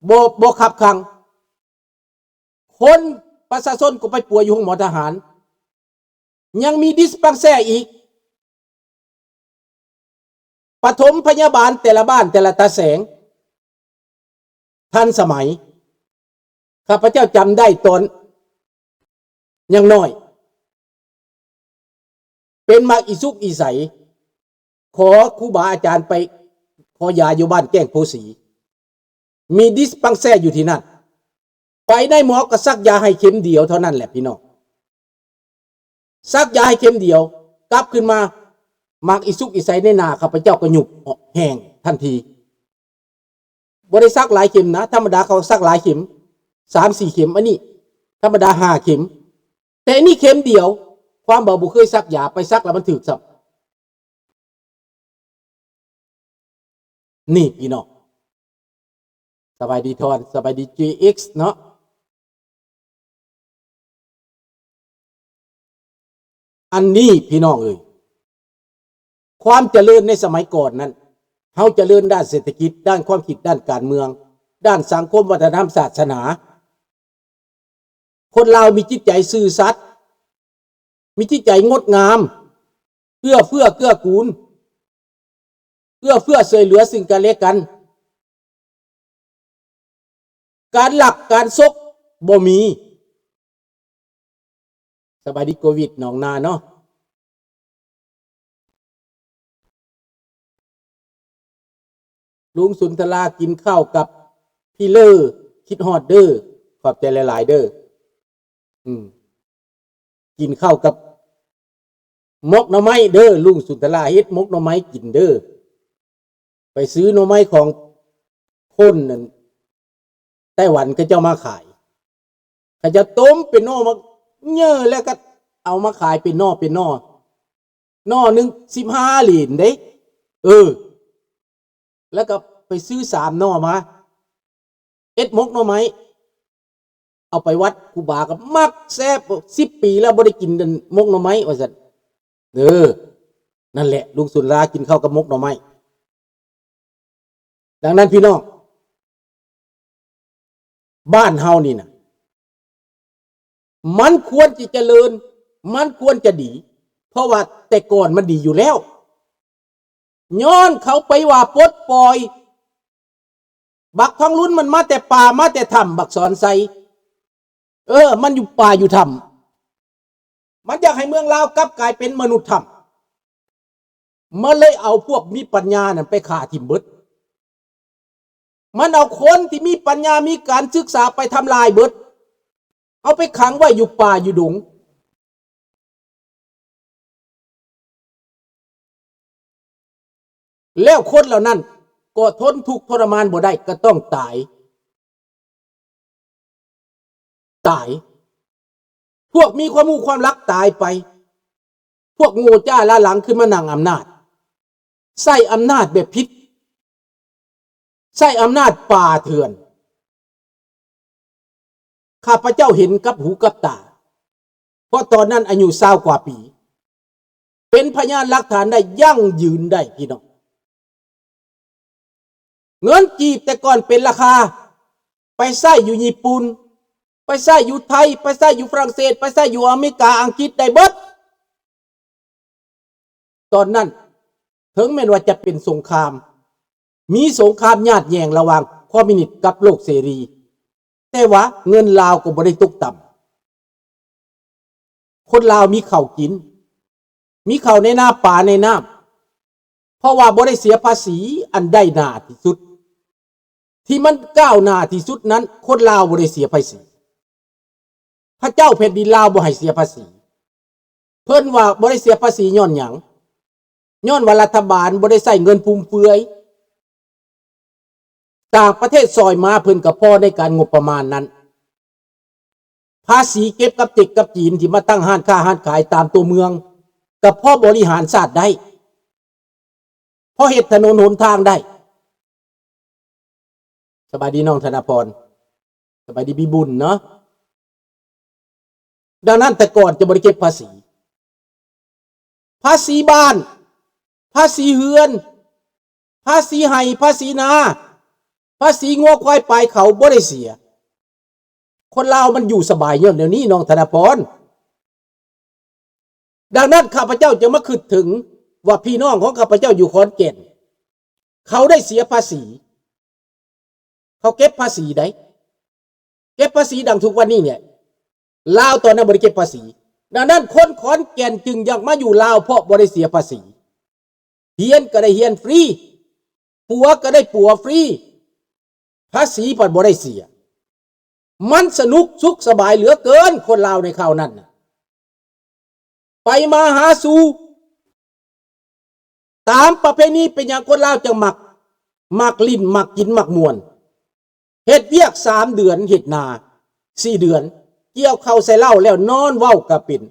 ບໍ່ ບໍ່ຄັບຂັງ. ຄົນ ປະຊາຊົນກໍໄປປົວຢູ່ໂຮງໝໍທະຫານ, ຍັງມີດິສປັງແຊອີກ. ປະຖົມພະຍາບານແຕ່ລະບ້ານແຕ່ລະຕາແສງ ທັນສະໄໝ. ຂ້າພະເຈົ້າຈຳໄດ້ຕອນຍັງນ້ອຍ ເປັນໝາກອີສຸກອີໃສ ຂໍຄູບາອາຈານໄປຂໍຢາຢູ່ບ້ານແກ້ງໂພສີ ມີດິສປັງແຊຢູ່ທີ່ນັ້ນ. ໄປໃນໝໍກໍສັກຢາໃຫ້ເຂັມດຽວເທົ່ານັ້ນແຫຼະພີ່ນ້ອງ. ສັກຢາໃຫ້ເຂັມດຽວ ກັບຄືນມາ ໝາກອີສຸກອີໃສໃນໜ້າຂ້າພະເຈົ້າກໍຍຸບອອກແຫ້ງທັນທີ. ບໍ່ໄດ້ສັກຫຼາຍເຂັມນະ, ທຳມະດາເຂົາສັກຫຼາຍເຂັມ ສາມສີ່ເຂັມ, ອັນນີ້ທຳມະດາຫ້າເຂັມ. ແຕ່ອັນນີ້ເຂັມດຽວ, ຄວາມວ່າບໍ່ເຄີຍສັກຢາ ໄປສັກແລ້ວມັນຖືກຊ້ຳ. ນີ້ພີ່ນ້ອງ ສະບາຍດີທອນ ສະບາຍດີເຈເອັກເນາະ. ອັນນີ້ພີ່ນ້ອງເອີຍ ຄວາມຈະເລີນໃນສະໄໝກ່ອນນັ້ນ ເຮົາຈະເລີນດ້ານເສດຖະກິດ, ດ້ານຄວາມຄິດ, ດ້ານການເມືອງ, ດ້ານສັງຄົມ, ວັດທະນະທຳ, ສາສະໜາ. ຄົນລາວມີຈິດໃຈຊື່ສັດ, ມີຈິດໃຈງົດງາມ, ເອື້ອເຟື້ອເກື້ອກູນ, ເອື້ອເຟື້ອຊ່ວຍເຫຼືອຊຶ່ງກັນແລະກັນ. ການລັກການສົກບໍ່ມີ. ສະບາຍດີໂຄວິດໜອງນາເນາະ. ລຸງສຸນທະລາກິນເຂົ້າກັບພີ່ເລີ ຄິດຮອດເດີ. ຂອບໃຈຫຼາຍໆເດີ. ອືມ ກິນເຂົ້າກັບໝົກໜໍ່ໄມ້ເດີ, ລຸງສຸນທະລາເຮັດໝົກໜໍ່ໄມ້ກິນເດີ. ໄປຊື້ໜໍ່ໄມ້ຂອງຄົນນັ້ນ ໄຕ້ຫວັນເຂົາເຈົ້າມາຂາຍ. ເຂົາເຈົ້າຕົ້ມເປັນໜໍ່ໝາກເຍີ ແລ້ວກໍເອົາມາຂາຍເປັນໜໍ່ເປັນໜໍ່. ໜໍ່ໜຶ່ງສິບຫ້າຫຼຽນເດ້. ເອີ ແລ້ວກໍໄປຊື້ສາມໜໍ່ມາ ເຮັດໝົກໜໍ່ໄມ້ ເອົາໄປວັດຄູບາກໍມັກແຊບ. ສິບປີແລ້ວບໍ່ໄດ້ກິນໝົກໜໍ່ໄມ້ວ່າຊັ້ນເດີ. ນັ້ນແຫຼະ ລຸງສຸນລາກິນເຂົ້າກັບໝົກໜໍ່ໄມ້. ດັ່ງນັ້ນພີ່ນ້ອງ ບ້ານເຮົານີ້ນະ ມັນຄວນຈະຈະເລີນ ມັນຄວນຈະດີ ເພາະວ່າແຕ່ກ່ອນມັນດີຢູ່ແລ້ວ. ຍ້ອນເຂົາໄປວ່າປົດປ່ອຍ ບັກທອງລຸນມັນມາແຕ່ປ່າ ມາແຕ່ຖ້ຳ ບັກສອນໄຊ ເອີ ມັນຢູ່ປ່າຢູ່ຖ້ຳ. ມັນຢາກໃຫ້ເມືອງລາວກັບກາຍເປັນມະນຸດຖ້ຳ. ມັນເລີຍເອົາພວກມີປັນຍານັ້ນໄປຂ້າຖິ້ມເບິດ. ມັນເອົາຄົນທີ່ມີປັນຍາ ມີການສຶກສາໄປທຳລາຍເບິດ. ເອົາໄປຂັງໄວ້ຢູ່ປ່າຢູ່ດົງ. ແລ້ວຄົນເຫຼົ່ານັ້ນກໍທົນທຸກທໍລະມານບໍ່ໄດ້ ກໍຕ້ອງຕາຍ. ຕາຍ. ພວກມີຄວາມຮູ້ຄວາມລັກຕາຍໄປ. ພວກໂງ່ຈ້າລ້າຫຼັງຂຶ້ນມານັ່ງອຳນາດ. ໃຊ້ອຳນາດແບບຜິດ. ໃຊ້ອຳນາດປ່າເຖື່ອນ. ຂ້າພະເຈົ້າເຫັນກັບຫູກັບຕາ ເພາະຕອນນັ້ນອາຍຸຊາວກວ່າປີ ເປັນພະຍານຫຼັກຖານໄດ້ ຢັ້ງຢືນໄດ້ພີ່ນ້ອງ. ເງິນກີບແຕ່ກ່ອນເປັນລາຄາ ໄປໃຊ້ຢູ່ຍີ່ປຸ່ນ ໄປໃຊ້ຢູ່ໄທ ໄປໃຊ້ຢູ່ຝຣັ່ງເສດ ໄປໃຊ້ຢູ່ອາເມລິກາ ອັງກິດ ໄດ້ເບິດ. ຕອນນັ້ນເຖິງແມ່ນວ່າຈະເປັນສົງຄາມ ມີສົງຄາມຍາດແຍ່ງລະຫວ່າງຄອມມິວນິດກັບໂລກເສລີ ແຕ່ວ່າເງິນລາວກໍບໍ່ໄດ້ຕົກຕ່ຳ. ຄົນລາວມີເຂົ້າກິນ ມີເຂົ້າໃນນາ ປາໃນນ້ຳ ເພາະວ່າບໍ່ໄດ້ເສຍພາສີ. ອັນໃດໜ້າທີ່ສຸດ ທີ່ມັນກ້າວໜ້າທີ່ສຸດນັ້ນ ຄົນລາວບໍ່ໄດ້ເສຍພາສີ. ພະເຈົ້າແຜ່ນດິນລາວບໍ່ໃຫ້ເສຍພາສີ. ເພິ່ນວ່າບໍ່ໄດ້ເສຍພາສີຍ້ອນຫຍັງ? ຍ້ອນວ່າລັດຖະບານບໍ່ໄດ້ໃຊ້ເງິນຟຸມເຟືອຍ. ຕ່າງປະເທດຊ່ອຍມາ ເພິ່ນກໍພໍໃນການງົບປະມານນັ້ນ. ພາສີເກັບກັບເຈັກກັບຈີນທີ່ມາຕັ້ງຮ້ານຄ້າຮ້ານຂາຍຕາມຕົວເມືອງ ກໍພໍບໍລິຫານຊາດໄດ້. ພໍເຮັດຖະໜົນຫົນທາງໄດ້. ສະບາຍດີນ້ອງທະນະພອນ ສະບາຍດີພີ່ບຸນເນາະ. ດັ່ງນັ້ນແຕ່ກ່ອນຈະບໍ່ໄດ້ເກັບພາສີ ພາສີບ້ານ ພາສີເຮືອນ ພາສີໄຮ່ ພາສີນາ ພາສີງົວຄວາຍປາຍເຂົາບໍ່ໄດ້ເສຍ. ຄົນລາວມັນຢູ່ສະບາຍຍ້ອນແນວນີ້ ນ້ອງທະນະພອນ. ດັ່ງນັ້ນ ຂ້າພະເຈົ້າຈຶ່ງມາຄິດເຖິງວ່າ ພີ່ນ້ອງຂອງຂ້າພະເຈົ້າຢູ່ຂອນແກ່ນ ເຂົາໄດ້ເສຍພາສີ, ເຂົາເກັບພາສີໃດ໋ ເກັບພາສີ. ດັ່ງທຸກວັນນີ້ນີ້ ລາວຕອນນັ້ນບໍ່ໄດ້ເກັບພາສີ. ດັ່ງນັ້ນ ຄົນຂອນແກ່ນຈຶ່ງຢາກມາຢູ່ລາວ ເພາະບໍ່ໄດ້ເສຍພາສີ. ຮຽນກໍໄດ້ຮຽນຟຣີ, ປົວກໍໄດ້ປົວຟຣີ, ພາສີພັດບໍ່ໄດ້ເສຍ. ມັນສະໜຸກສຸກສະບາຍເຫຼືອເກີນ ຄົນລາວໃນຄາວນັ້ນນະ. ໄປມາຫາສູ່ ຕາມປະເພນີ. ເປັນຫຍັງຄົນລາວຈັ່ງມັກ ມັກຫຼິ້ນ ມັກກິນ ມັກມ່ວນ? ເຮັດວຽກສາມເດືອນ ເຮັດນາສີ່ເດືອນ, ກ່ຽວເຂົ້າໃສ່ເລົ້າແລ້ວນອນເວົ້າກະເປັນ,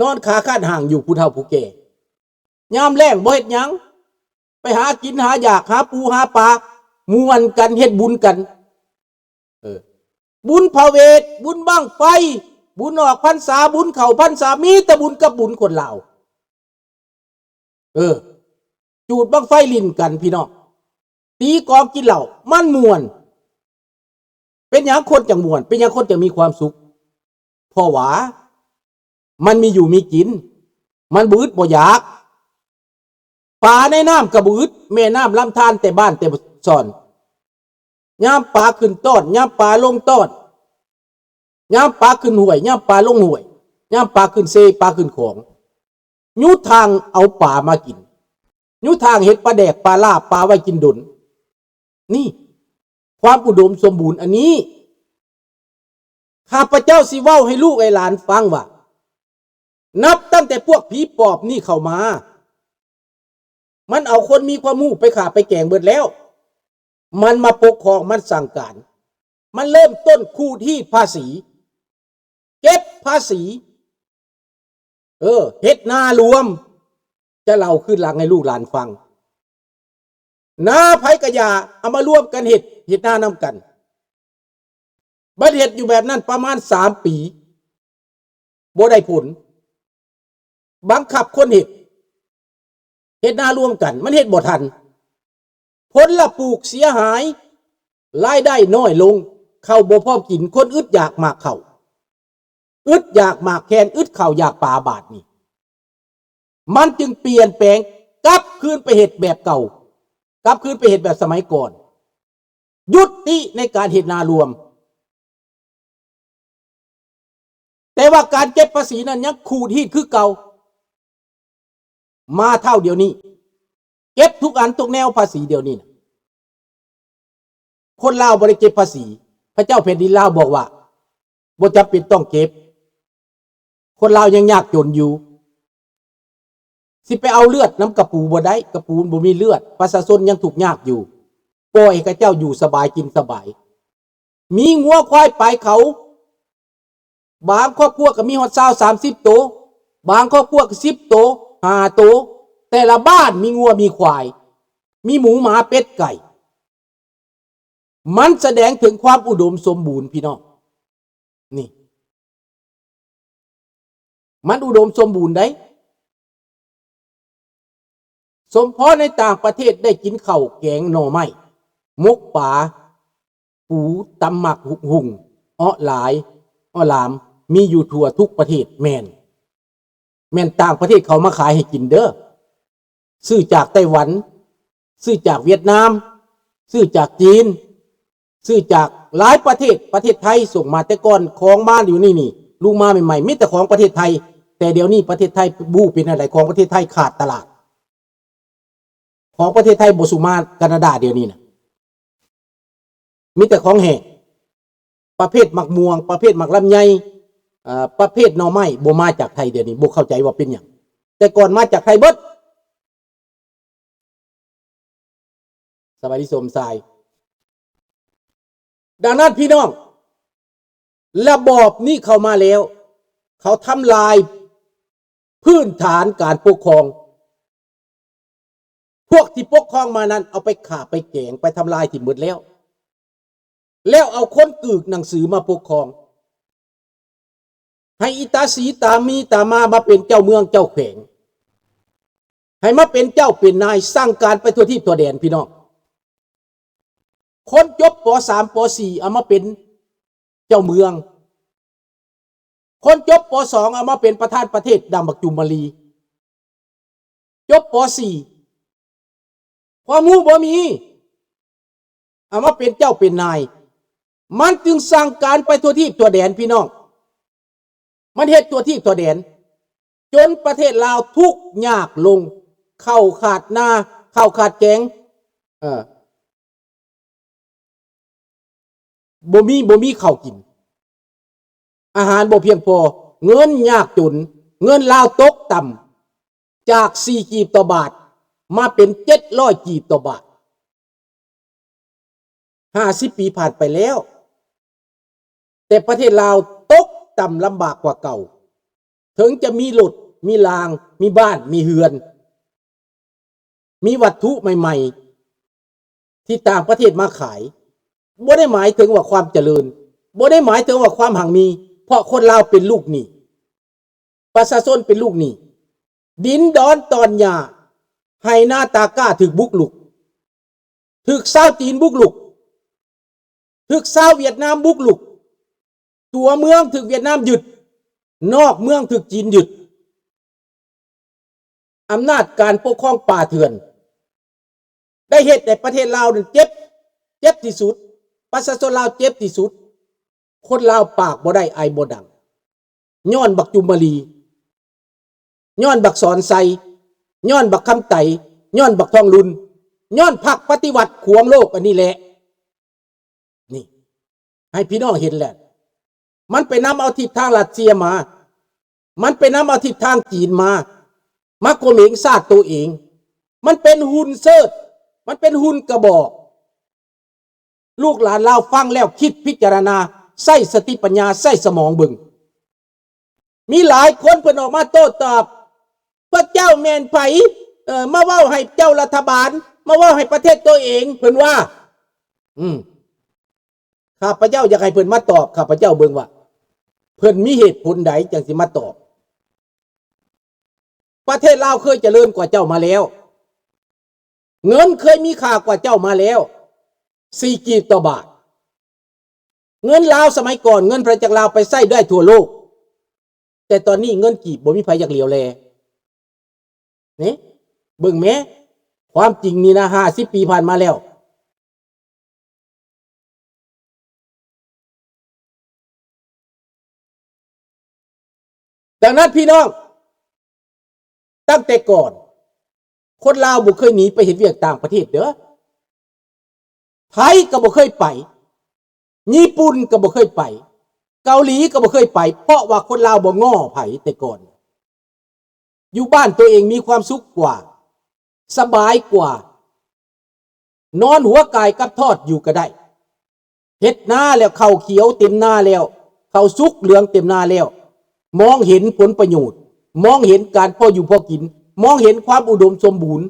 ນອນຂາຄາດຫາງຢູ່ ຜູ້ເຖົ້າຜູ້ແກ່. ຍາມແລ້ງບໍ່ເຮັດຫຍັງ, ໄປຫາກິນຫາຢາກ ຫາປູຫາປາ, ມ່ວນກັນ ເຮັດບຸນກັນ. ເອີ ບຸນພະເວດ, ບຸນບັ້ງໄຟ, ບຸນອອກພັນສາ, ບຸນເຂົ້າພັນສາ, ມີແຕ່ບຸນກັບບຸນຄົນລາວ. ເອີ ຈູດບັ້ງໄຟຫຼິ້ນກັນພີ່ນ້ອງ, ຕີກອງກິນເຫຼົ້າ ມັນມ່ວນ. ເປັນຫຍັງຄົນຈັ່ງມ່ວນ? ເປັນຫຍັງຄົນຈັ່ງມີຄວາມສຸກ? ເພາະວ່າມັນມີຢູ່ມີກິນ, ມັນບໍ່ອຶດບໍ່ຢາກ. ປາໃນນ້ຳກໍບໍ່ອຶດ, ແມ່ນ້ຳລຳທານແຕ່ບ້ານແຕ່ຊ່ອນ. ຍາມປາຂຶ້ນຕ້ອນ, ຍາມປາລົງຕ້ອນ, ຍາມປາຂຶ້ນຫ້ວຍ, ຍາມປາລົງຫ້ວຍ, ຍາມປາຂຶ້ນເຊ, ປາຂຶ້ນຂອງ, ຢູ່ທາງເອົາປາມາກິນ, ຢູ່ທາງເຮັດປາແດກ, ປາລາບ, ປາໄວ້ກິນດົນ. ນີ້ ຄວາມອຸດົມສົມບູນອັນນີ້ ຂ້າພະເຈົ້າຊິເວົ້າໃຫ້ລູກໃຫ້ຫຼານຟັງວ່າ ນັບຕັ້ງແຕ່ພວກຜີປອບນີ້ເຂົ້າມາ, ມັນເອົາຄົນມີຄວາມຮູ້ໄປຂ້າໄປແກງເບິດແລ້ວ. ມັນມາປົກຄອງ, ມັນສັ່ງການ, ມັນເລີ່ມຕົ້ນຂູດຮີດພາສີ, ເກັບພາສີ, ເອີ ເຮັດນາລວມ. ຈະເລົ່າຄືນຫຼັງໃຫ້ລູກຫຼານຟັງ. ນາໃຜກະຢ່າ ເອົາມາລວມກັນເຮັດ, ເຮັດນານຳກັນ. ບັດເຮັດຢູ່ແບບນັ້ນປະມານສາມປີ ບໍ່ໄດ້ຜົນ, ບັງຄັບຄົນເຮັດ, ເຮັດນາລວມກັນ ມັນເຮັດບໍ່ທັນ, ຜົນລະປູກເສຍຫາຍ, ລາຍໄດ້ນ້ອຍລົງ, ເຂົ້າບໍ່ພໍກິນ, ຄົນອຶດຢາກໝາກເຂົ້າ, ອຶດຢາກໝາກແຄນ, ອຶດເຂົ້າຢາກປາ. ບາດນີ້ ມັນຈຶ່ງປ່ຽນແປງກັບຄືນໄປເຮັດແບບເກົ່າ, ກັບຄືນໄປເຮັດແບບສະໄໝກ່ອນ, ຍຸຕິໃນການເຮັດນາລວມ. ແຕ່ວ່າການເກັບພາສີນັ້ນຍັງຂູດຮີດຄືເກົ່າ, ມາເທົ່າດຽວນີ້ ເກັບທຸກອັນທຸກແນວພາສີດຽວນີ້ນະ. ຄົນລາວບໍ່ໄດ້ເກັບພາສີ, ພະເຈົ້າແຜ່ນດິນລາວບອກວ່າ ບໍ່ຈຳເປັນຕ້ອງເກັບ, ຄົນລາວຍັງຍາກຈົນຢູ່. ຊິໄປເອົາເລືອດນຳກະປູບໍ່ໄດ້, ກະປູມັນບໍ່ມີເລືອດ, ປະຊາຊົນຍັງທຸກຍາກຢູ່. ປ່ອຍໃຫ້ເຂົາເຈົ້າຢູ່ສະບາຍກິນສະບາຍ, ມີງົວຄວາຍປາຍເຂົາ, ບາງຄອບຄົວກໍມີຮອດຊາວສາມສິບໂຕ, ບາງຄອບຄົວກໍສິບໂຕ, ຫ້າໂຕ, ແຕ່ລະບ້ານມີງົວມີຄວາຍ, ມີໝູໝາເປັດໄກ່. ມັນສະແດງເຖິງຄວາມອຸດົມສົມບູນ ພີ່ນ້ອງ, ນີ້ ມັນອຸດົມສົມບູນໃດ໋. ສົມພໍໃນຕ່າງປະເທດໄດ້ກິນເຂົ້າແກງໜໍ່ໄມ້, ໝົກປາ, ປູ, ຕຳໝາກຫຸ່ງ, ເອາະຫຼາຍ, ເອາະຫຼາມ, ມີຢູ່ທົ່ວທຸກປະເທດ. ແມ່ນ, ແມ່ນຕ່າງປະເທດເຂົາມາຂາຍໃຫ້ກິນເດີ້. ຊື້ຈາກໄຕ້ຫວັນ, ຊື້ຈາກຫວຽດນາມ, ຊື້ຈາກຈີນ, ຊື້ຈາກຫຼາຍປະເທດ. ປະເທດໄທສົ່ງມາ, ແຕ່ກ່ອນຂອງມາຢູ່ນີ້ນີ້, ລຸງມາໃໝ່ໆ ມີແຕ່ຂອງປະເທດໄທ, ແຕ່ດຽວນີ້ປະເທດໄທບໍ່ຮູ້ເປັນແນວໃດ, ຂອງປະເທດໄທຂາດຕະຫຼາດ. ຂອງປະເທດໄທບໍ່ສູ່ມາການາດາດຽວນີ້ນະ, ມີແຕ່ຂອງແຫ້ງ. ປະເພດໝາກມ່ວງ, ປະເພດໝາກລຳໄຍ, ເອີ ປະເພດໜໍ່ໄມ້ບໍ່ມາຈາກໄທດຽວນີ້, ບໍ່ເຂົ້າໃຈວ່າເປັນຫຍັງ. ແຕ່ກ່ອນມາຈາກໄທເບິດ. ສະບາຍດີສົມຊາຍ. ດັ່ງນັ້ນພີ່ນ້ອງ, ລະບອບນີ້ເຂົ້າມາແລ້ວ, ເຂົາທຳລາຍພື້ນຖານການປົກຄອງ. ພວກທີ່ປົກຄອງມານັ້ນ ເອົາໄປຂ້າໄປແກງ ໄປທຳລາຍຖິ້ມເບິດແລ້ວ, ແລ້ວເອົາຄົນກຶກໜັງສືມາປົກຄອງ. ໃຫ້ອີຕາສີຕາມີຕາມາ ມາເປັນເຈົ້າເມືອງເຈົ້າແຂວງ, ໃຫ້ມາເປັນເຈົ້າເປັນນາຍ ສັ່ງການໄປທົ່ວທີບທົ່ວແດນ ພີ່ນ້ອງ. ຄົນຈົບ ປໍສາມ ປໍສີ່ ເອົາມາເປັນເຈົ້າເມືອງ, ຄົນຈົບ ປໍສອງ ເອົາມາເປັນປະທານປະເທດ ດັ່ງບັກຈູມມາລີ. ຈົບ ປໍສີ່ ຄວາມຮູ້ບໍ່ມີ ເອົາມາເປັນເຈົ້າເປັນນາຍ. ມັນຈຶ່ງສັ່ງການໄປທົ່ວທີບທົ່ວແດນ ພີ່ນ້ອງ, ມັນເຮັດທົ່ວທີບທົ່ວແດນ ຈົນປະເທດລາວທຸກຍາກລົງ, ເຂົ້າຂາດນາ ເຂົ້າຂາດແກງ ເອີ ບໍ່ມີ ບໍ່ມີເຂົ້າກິນ, ອາຫານບໍ່ພຽງພໍ, ເງິນຍາກຈົນ, ເງິນລາວຕົກຕ່ຳ ຈາກສີ່ກີບຕໍ່ບາດ ມາເປັນເຈັດຮ້ອຍກີບຕໍ່ບາດ. ຫ້າສິບປີຜ່ານໄປແລ້ວ, ແຕ່ປະເທດລາວຕົກຕ່ຳລຳບາກກວ່າເກົ່າ. ເຖິງຈະມີລົດ ມີລາງ ມີບ້ານ ມີເຮືອນ ມີວັດຖຸໃໝ່ໆ ທີ່ຕ່າງປະເທດມາຂາຍ, ບໍ່ໄດ້ໝາຍເຖິງວ່າຄວາມຈະເລີນ, ບໍ່ໄດ້ໝາຍເຖິງວ່າຄວາມຮັ່ງມີ, ເພາະຄົນລາວເປັນລູກໜີ້, ປະຊາຊົນເປັນລູກໜີ້. ດິນດອນຕອນຫຍ້າ ໄຮ່ນາຕາກ້າຖືກບຸກລຸກ, ຖືກຊາວຈີນບຸກລຸກ, ຖືກຊາວຫວຽດນາມບຸກລຸກ, ຕົວເມືອງຖືກຫວຽດນາມຍຶດ, ນອກເມືອງຖືກຈີນຍຶດ. ອຳນາດການປົກຄອງປ່າເຖື່ອນ ໄດ້ເຮັດໃຫ້ປະເທດລາວນັ້ນເຈັບ, ເຈັບທີ່ສຸດ, ປະຊາຊົນລາວເຈັບທີ່ສຸດ. ຄົນລາວປາກບໍ່ໄດ້ ໄອບໍ່ດັງ ຍ້ອນບັກຈຸມມະລີ, ຍ້ອນບັກສອນໄຊ, ຍ້ອນບັກຄຳໄຕ, ຍ້ອນບັກທອງລຸນ, ຍ້ອນພັກປະຕິວັດຂວາງໂລກອັນນີ້ແຫຼະ. ນີ້ ໃຫ້ພີ່ນ້ອງເຫັນແລ້ວ, ມັນໄປນຳເອົາທິດທາງຣັດເຊຍມາ, ມັນໄປນຳເອົາທິດທາງຈີນມາ, ມາຂົ່ມເຫງຊາດໂຕເອງ. ມັນເປັນຫຸ່ນເຊີດ, ມັນເປັນຫຸ່ນກະບອກ. ລູກຫຼານລາວຟັງແລ້ວຄິດພິຈາລະນາ, ໃຊ້ສະຕິປັນຍາ, ໃຊ້ສະໝອງເບິ່ງ. ມີຫຼາຍຄົນເພິ່ນອອກມາໂຕ້ຕອບ, ພວກເຈົ້າແມ່ນໃຜ? ເອີ ມາເວົ້າໃຫ້ເຈົ້າລັດຖະບານ, ມາເວົ້າໃຫ້ປະເທດໂຕເອງ, ເພິ່ນວ່າ. ອືມ ຂ້າພະເຈົ້າຢາກໃຫ້ເພິ່ນມາຕອບຂ້າພະເຈົ້າເບິ່ງວ່າ ເພິ່ນມີເຫດຜົນໃດຈັ່ງຊິມາຕອບ. ປະເທດລາວເຄີຍຈະເລີນກວ່າເຈົ້າມາແລ້ວ, ເງິນເຄີຍມີຄ່າກວ່າເຈົ້າມາແລ້ວ ສີ່ກີບຕໍ່ບາດ. ເງິນລາວສະໄໝກ່ອນ, ເງິນພະນາຈັກລາວໄປໃຊ້ໄດ້ທົ່ວໂລກ, ແຕ່ຕອນນີ້ເງິນກີບບໍ່ມີໃຜຢາກຫຼຽວແລ. ນີ້ ເບິ່ງແມ້, ຄວາມຈິງນີ້ນະ ຫ້າສິບປີຜ່ານມາແລ້ວ. ດັ່ງນັ້ນພີ່ນ້ອງ, ຕັ້ງແຕ່ກ່ອນ ຄົນລາວບໍ່ເຄີຍໜີໄປເຮັດວຽກຕ່າງປະເທດເດີ້. ໄທກໍບໍ່ເຄີຍໄປ, ຍີ່ປຸ່ນກໍບໍ່ເຄີຍໄປ, ເກົາຫຼີກໍບໍ່ເຄີຍໄປ, ເພາະວ່າຄົນລາວບໍ່ງໍ້ໃຜແຕ່ກ່ອນ. ຢູ່ບ້ານຕົວເອງມີຄວາມສຸກກວ່າ, ສະບາຍກວ່າ, ນອນຫົວກາຍກັບທອດຢູ່ກໍໄດ້. ເຮັດນາແລ້ວ ເຂົ້າຂຽວເຕັມນາແລ້ວ, ເຂົ້າສຸກເຫຼືອງເຕັມນາແລ້ວ, ມອງເຫັນຜົນປະໂຫຍດ, ມອງເຫັນການພໍຢູ່ພໍກິນ, ມອງເຫັນຄວາມອຸດົມສົມບູນ.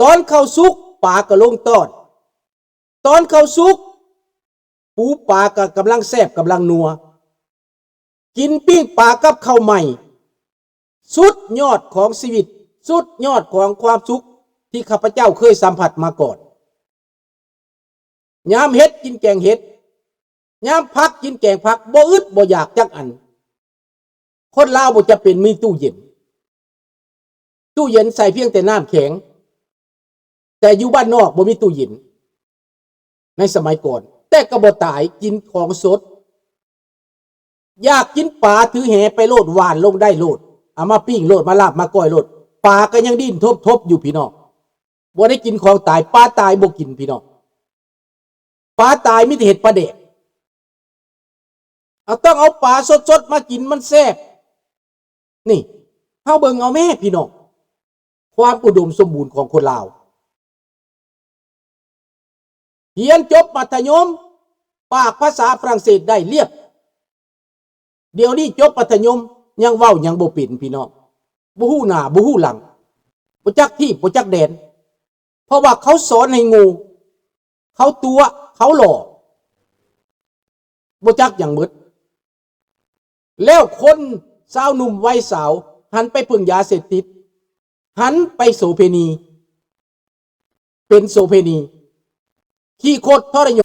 ຕອນເຂົ້າສຸກ ປາກໍລົງຕ້ອນ, ຕອນເຂົ້າສຸກ ປູປາກໍກຳລັງແຊບກຳລັງນົວ. ກິນປີ້ງປາກັບເຂົ້າໃໝ່, ສຸດຍອດຂອງຊີວິດ, ສຸດຍອດຂອງຄວາມສຸກທີ່ຂ້າພະເຈົ້າເຄີຍສຳຜັດມາກ່ອນ. ຍາມເຫັດກິນແກງເຫັດ, ຍາມຜັກກິນແກງຜັກ, ບໍ່ອຶດບໍ່ຢາກຈັກອັນ. ຄົນລາວບໍ່ຈຳເປັນມີຕູ້ເຢັນ, ຕູ້ເຢັນໃສ່ພຽງແຕ່ນ້ຳແຂງ, ແຕ່ຢູ່ບ້ານນອກບໍ່ມີຕູ້ເຢັນໃນສະໄໝກ່ອນ, ແຕ່ກໍບໍ່ຕາຍ, ກິນຂອງສົດ. ຢາກກິນປາ ຖືແຫໄປໂລດ, ຫວ່ານລົງໄດ້ໂລດ, ເອົາມາປີ້ງໂລດ, ມາລາບມາກ້ອຍໂລດ, ປາກໍຍັງດີ້ນທົບໆຢູ່ພີ່ນ້ອງ. ບໍ່ໄດ້ກິນຂອງຕາຍ, ປາຕາຍບໍ່ກິນພີ່ນ້ອງ. ປາຕາຍມີແຕ່ເຮັດປາແດກ. ເອົາ ຕ້ອງເອົາປາສົດໆມາກິນ ມັນແຊບ. ນີ້ ເຮົາເບິ່ງເອົາແມ້ພີ່ນ້ອງ, ຄວາມອຸດົມສົມບູນຂອງຄົນລາວ. ຮຽນຈົບມັດທະຍົມ, ປາກພາສາຝຣັ່ງເສດໄດ້ລຽບ. ດຽວນີ້ຈົບມັດທະຍົມ ຍັງເວົ້າຫຍັງບໍ່ເປັນພີ່ນ້ອງ, ບໍ່ຮູ້ໜ້າບໍ່ຮູ້ຫຼັງ, ບໍ່ຈັກທີບບໍ່ຈັກແດນ. ເພາະວ່າເຂົາສອນໃຫ້ໂງ່, ເຂົາຕົວະ, ເຂົາຫຼໍ່, ບໍ່ຈັກຫຍັງໝົດ. ແລ້ວຄົນຊາວໜຸ່ມໄວສາວ ຫັນໄປເພິ່ງຢາເສບຕິດ, ຫັນໄປໂສເພນີ, ເປັນໂສເພນີ. ຂີ້ໂຄດທໍລະຍົ